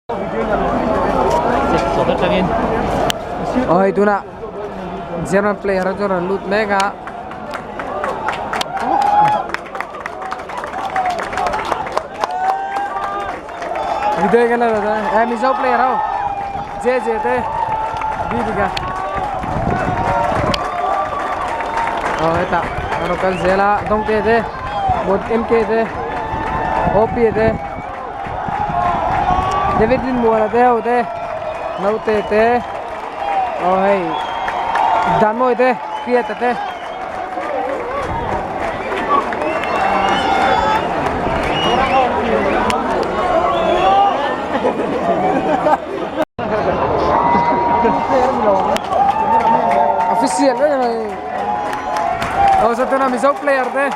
Aw hei tunah German player chu a rawn lut mek a. Video kan la ta eh Mizo player ho JJ te Didika aw hetah a rawn kal zel a Dawngte te MK te OP te. David Rinmuana te ho te naute te aw hei Danmawi te Hriata te. Official vek mai aw sawtuna Mizo player te.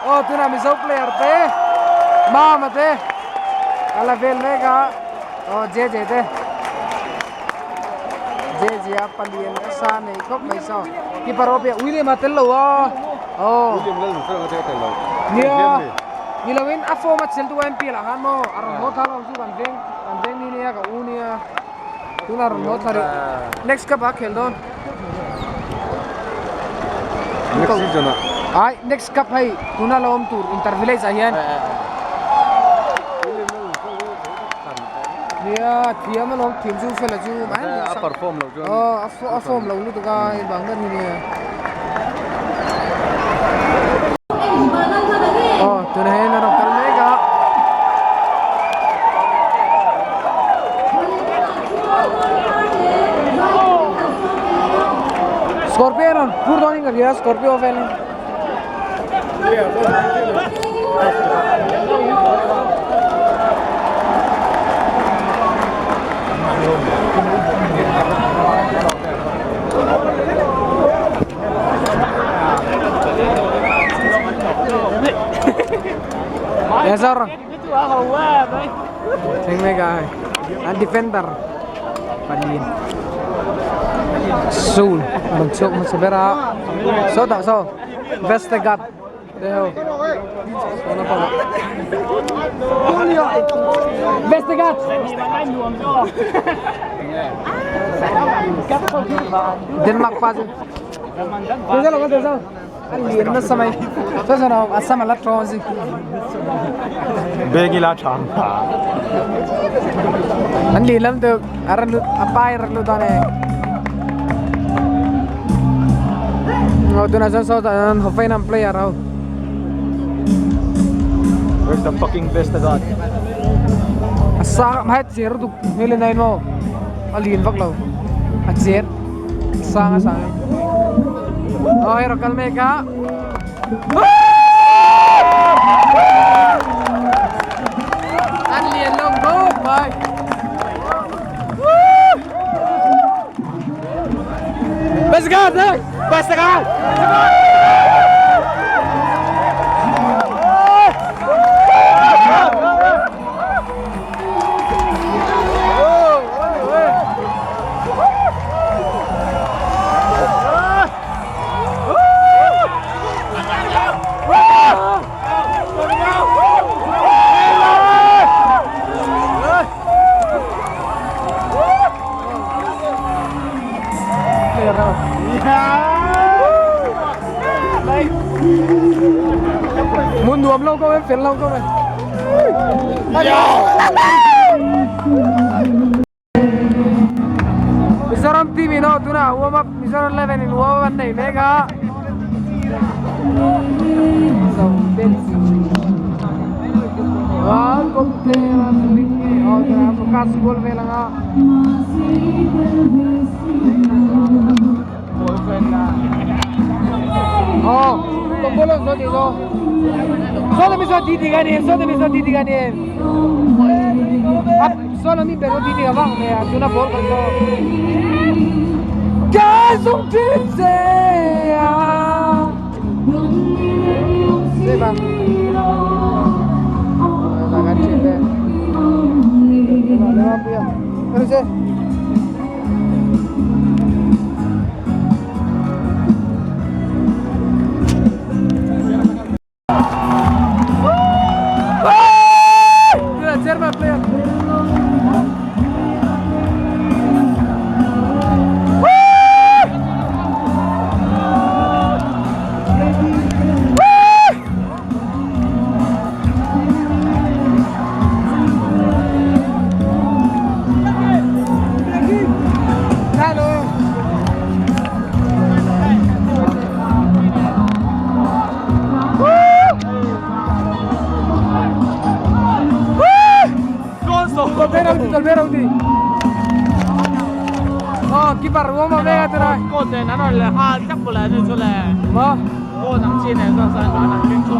Aw tunah Mizo player te Mama te a la vel mek a aw JJ te JJ a palian nasa nei khawp mai saw keeper aw piah William a tel lo a aw William lal fel te tel lo nia ni lo in a form a chel tu MP lah khan maw a rawn haw thla lo chu kan veng kan veng ni nia ka u nia tunah rawn haw thla rih next cup ah a khel dawn. Next season ah. Ai next cup hei tuna lo awm tur inter village ah hian. Nia thiam alawm thiam chu fela chu mai a perform lo chuan. Aw a form lo lutuk a hei bang ber hi nia. Aw tuna hian a rawn kal mek a. Scorpio rawn phur dawn in ka hria Scorpio vel in. Yes sir. Thleng mek a hei an defender palian Seoul a rawn chhuak hmasa ber a sawtah saw Vestergaard te ho saw naupangah Vestergaard Denmark pa chu. A lian nasa mai chuan chuan a sam a la tawng zui Beng ila tha ang An lian lam deuh a rawn lut a pa hi a rawn lut dawn e Aw tunah chuan sawtah chuan Hoffenheim player ho Where's the fucking Vestergaard? A sang a hmai cher lutuk hmel in a in maw a lian vak lo a cher. Sang a sang Aw hei rawn kal mek a An lian lo khawp mai Vestergaard Vestergaard Muốn nuam lo ko em fel lo ko em. Mizoram team in aw tunah warm up Mizoram 11 in warm up an nei mek a. Tolvero ti. Oh, keeper uống mà về từ đây. 个阵喺度嚟下执过嚟你出嚟， Mà. 个能知你都想打能倾出下。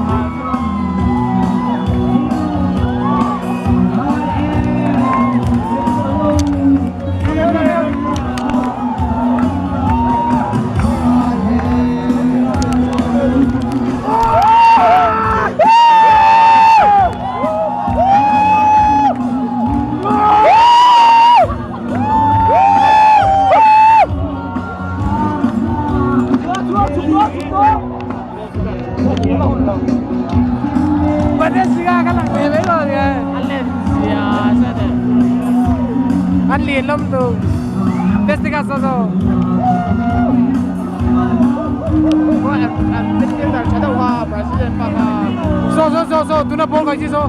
Bundesliga kan là về mấy rồi kìa. 阿叻是啊，真係。 Ăn liền lắm từ. Bundesliga sao rồi? 我按按这边的的话，本是爸爸。 So so so so, tuna ball cái gì so?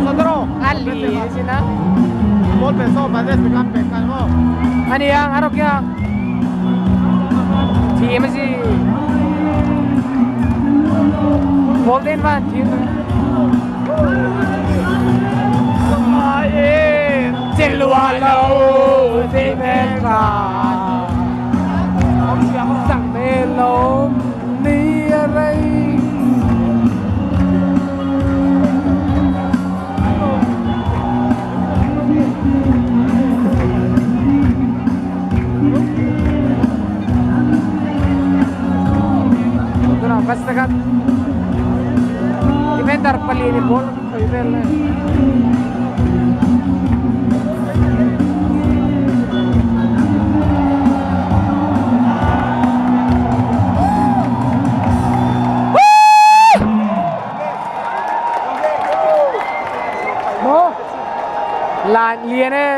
我得咯。 Ăn liền xin á. 我本身本身是讲白干哦。 Ani yang arok yang. Team gì? Ball den van team. เจลวาโลที่เป็นขาสั่งเมลมนี้อะไรตัวนั้นบัสนะครับที่เป็นดาร์ปลีนี่บอลคุยเวลเลย โมลานเลียนเน่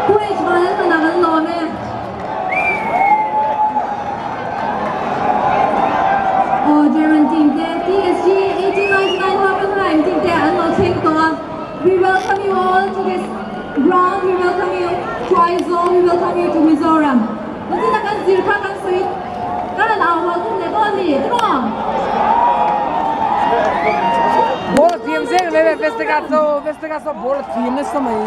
Kuwait manan manangan lome. Oh, German team te TSG 1899 Hoffenheim team te an lo thleng tawh a. We welcome you all to this ground. We welcome you to Aizawl. We welcome you to Mizoram. Nachina kan zir kha kan sawi kan han au haw tum leh dawn a ni tiraw? บอลทีมเซ็งเลยเวสต์กาโซเวสต์กาโซบอลทีมนี่สมัย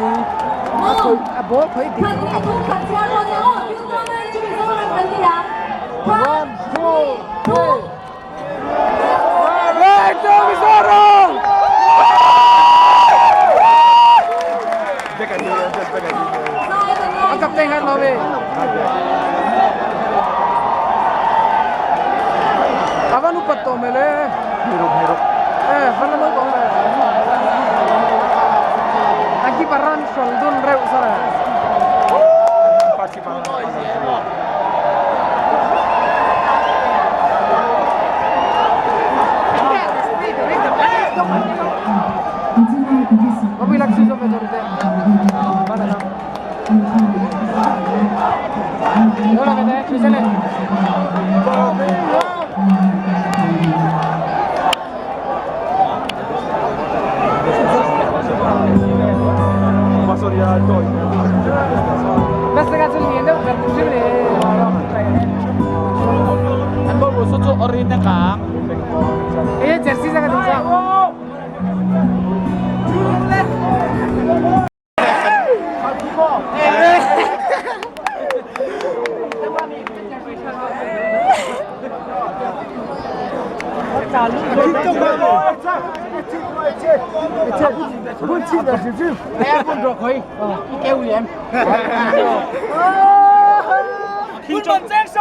อะบอลเคยดี Khat ni thum khat chuan rawn ni aw, Piltawna chu Mizoram kan ni ang. 1 2 3 Right to Mizoram! Ang kapten kan lobe. Avan upatto mele. Hirok hirok. Eh, fana mo ko. Aki parran soldun reu sara. Pasti pa. Mabi laksi so majorite. Mana na. Hola, vete, Crisele. Paso ya al toy. Basta cazzo il niente, per possibile. อันบอลบุสุดอรินนะครับ Eh, jersey sa ka sa. 天中正數。